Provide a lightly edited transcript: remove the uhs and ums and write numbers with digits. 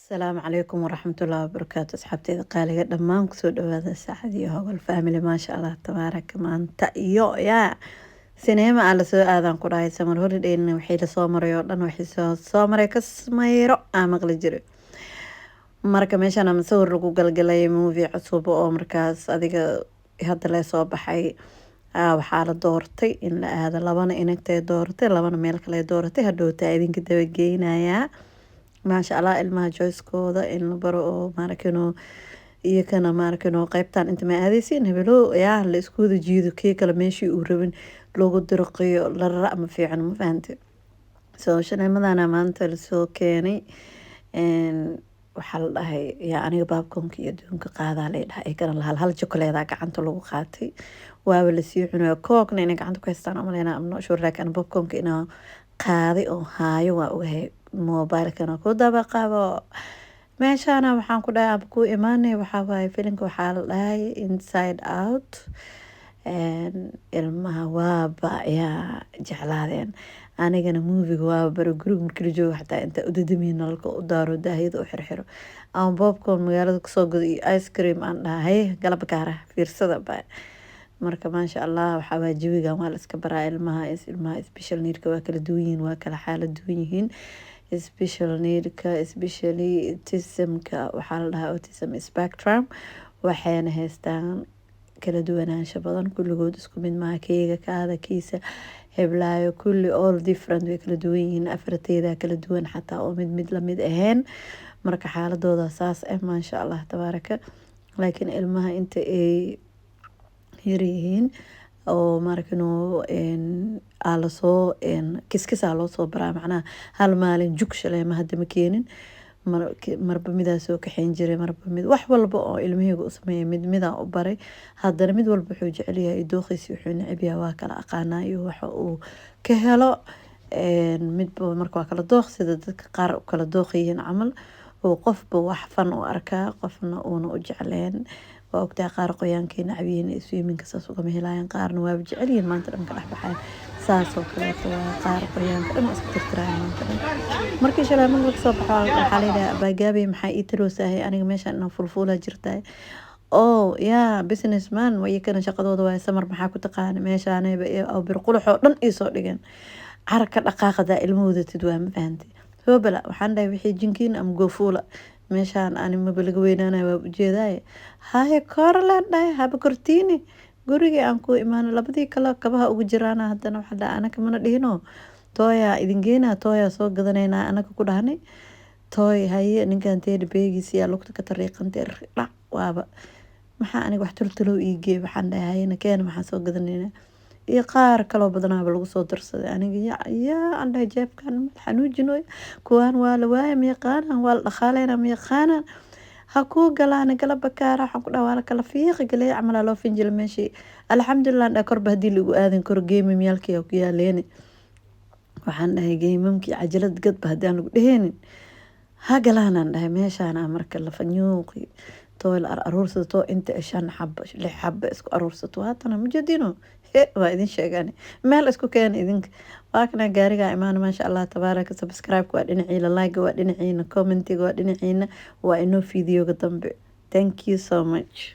Asalaamu calaykum waraxmatullaahi wabarakaatu. Asxaabteyda qaaliga dhammaan, kusoo dhawaada Saacadiyo Hogol Family. Maasha Allah, tabaaraka. Maanta iyo yaa sineema aa lasoo aadaan ku dhahay. Summer holidayna wixii lasoo maray oo dhan, wixii soo maray kasmayro aa maqli jiray. Marka meeshaan ama sawir lagu galgalay movie cusub oo markaas adiga hadda lee soo baxay. Waxaa la doortay in la aado. Labana inagtay dooratay, labana meel kale dooratay. Hadhowtaa idinka dabageynayaa. Maasha Allah, ilmaha choice-kooda in la baro oo maarakino iyakana maarakino qeybtan inta ma aadeysiin hebelo yaa la isku wada jiido, kii kale meeshii uu rabin loogu dirqiyo larara ma fiican, ma fahante? So shaneemadana maanta lasoo keenay. Waxaa la dhahay yaa aniga popcorn-ka iyo adduunka qaadaa lay dhahay, kana hal hal chocolate gacanta lagu qaatay, waaba lasii cunayo. Coke-na inay gacanta ku haystaan umaleynaa, am not sure, laakiin popcorn-ka inaa qaaday oo haayo waa ogahay. Mobilekana ku daba qabo. Meeshaana waxaan ku dhahay aba ku imaanay. Waxaa waaye filimka waxaa la dhahay Inside Out. Ilmaha waaba yaa jeclaadeen, anigana movie-ga waaba baro. Guriga markii la joogo xataa inta u dadamiyo, nalalka u daaro, daahiyada u xirxiro, ama popcorn magaalada kusoo gado iyo ice cream, aan dhahay galab gaara fiirsada ba. Marka maasha Allah, waxaa waa jawigan waa la iska baraa ilmaha. Ilmaha special need-ka waa kala duwan yihiin, waa kala xaalad duwan yihiin. Special need-ka, especially autism-ka, waxaa la dhahaa autism spectrum, waxayna haystaan kala duwanaansho badan. Kulligood isku mid maaha. Keyga, kaada, kiisa, heblaayo, kulli all different, way kala duwan yihiin. Afarteeda kala duwan xataa oo mid mid lamid ahayn. Marka xaaladooda saas ah, maasha Allah, tabaaraka. Laakiin ilmaha inta ay yaryihiin oo maarkino aa lasoo kiskisaa loo soo baraa, macnaha hal maalin jug shaleema hadda ma keenin. Marba midaa soo kaxeyn jiray, marba mid. Wax walba oo ilmaheyga u sameeya mid midaa u baray. Haddana mid walba wuxuu jecel yahay, dooqiisa, wuxuu neceb yahay waa kala aqaanaa iyo waxa uu ka helo midba. Marka waa kala dooq, sida dadka qaar u kala dooq yihiin camal, oo qofba wax fan u arkaa, qofna uuna u jecleen. Waa ogtahay, qaar qoyaankay necab yihiin, swimming-ka saas ugama helayaan, qaarna waaba jecel yihiin, maanta dhan ka dhex baxayan. Saasoo kaleeto waa qaar qoyaanka dhan waa iska tirtiraayan maanta dhan. Markii shaleemada laga soo baxo, waxaa layidhaha, "Abaagaabey, maxaa ii taroosahay aniga meeshaan inaan fulfuulaa jirtahay?" Oh yaa businessman iyakana shaqadooda waay. Summer maxaa ku taqaana? Meeshaanayba oo birqulax oo dhan iisoo dhigeen. Carka dhaqaaqadaa ilmo wadatid waa, ma fahantay? Hoobala waxaan dhahay, wixii jinkiin ama goofuula meeshaan ani maba laga weynaanaya, waa ujeedaaye. Haye, koorleen dhahay, haba kortiini gurigii aan ku imaano. Labadii kale kabaha ugu jiraana. Haddana waxaa dhahay, anaka mana dhihino toy-aa idin geynaa, toy-aa soo gadanaynaa anaka ku dhahnay toy. Haye, ninkan teddy bear-giisa yaa lugta ka tariiqantay, dhac. Waaba maxaa aniga wax tultulow ii geey? Waxaan dhahay, hayena keena, maxaan soo gadanaynaa? Iyo qaar kaloo badanaaba lagu soo darsaday. Aniga yaa aan dhahay, jeebkan xanuujinoy, kuwaan waa la waaya, mayaqaanaan, waa la dhaqaaleyna, mayaqaanaan ha kuu galaana gala bakaara. Waxaan ku dhaha, waa la kala fiiqi galey camalaa loo finjila meeshii. Alxamdulilah dha, korba haddii lagu aadan karo game-yaalkii ku yaaleeni. Waxaan dhahay, game-amkii cajalad gadba haddii aan lagu dheheenin ha galaanaan dhahay meeshaana. Marka la fanyuuqi toy la aruursato, inta shan xaba, lix xaba isku aruursato, haatana mujadino he waa idin sheegaan meel isku keena idinka. Waa kana gaarigaa imaana. Maasha Allah, tabaaraka. Subscribe waa dhinaciina, like waa dhinaciina, comment-iga waa dhinaciina. Waa inoo video-ga dambe. Thank you so much.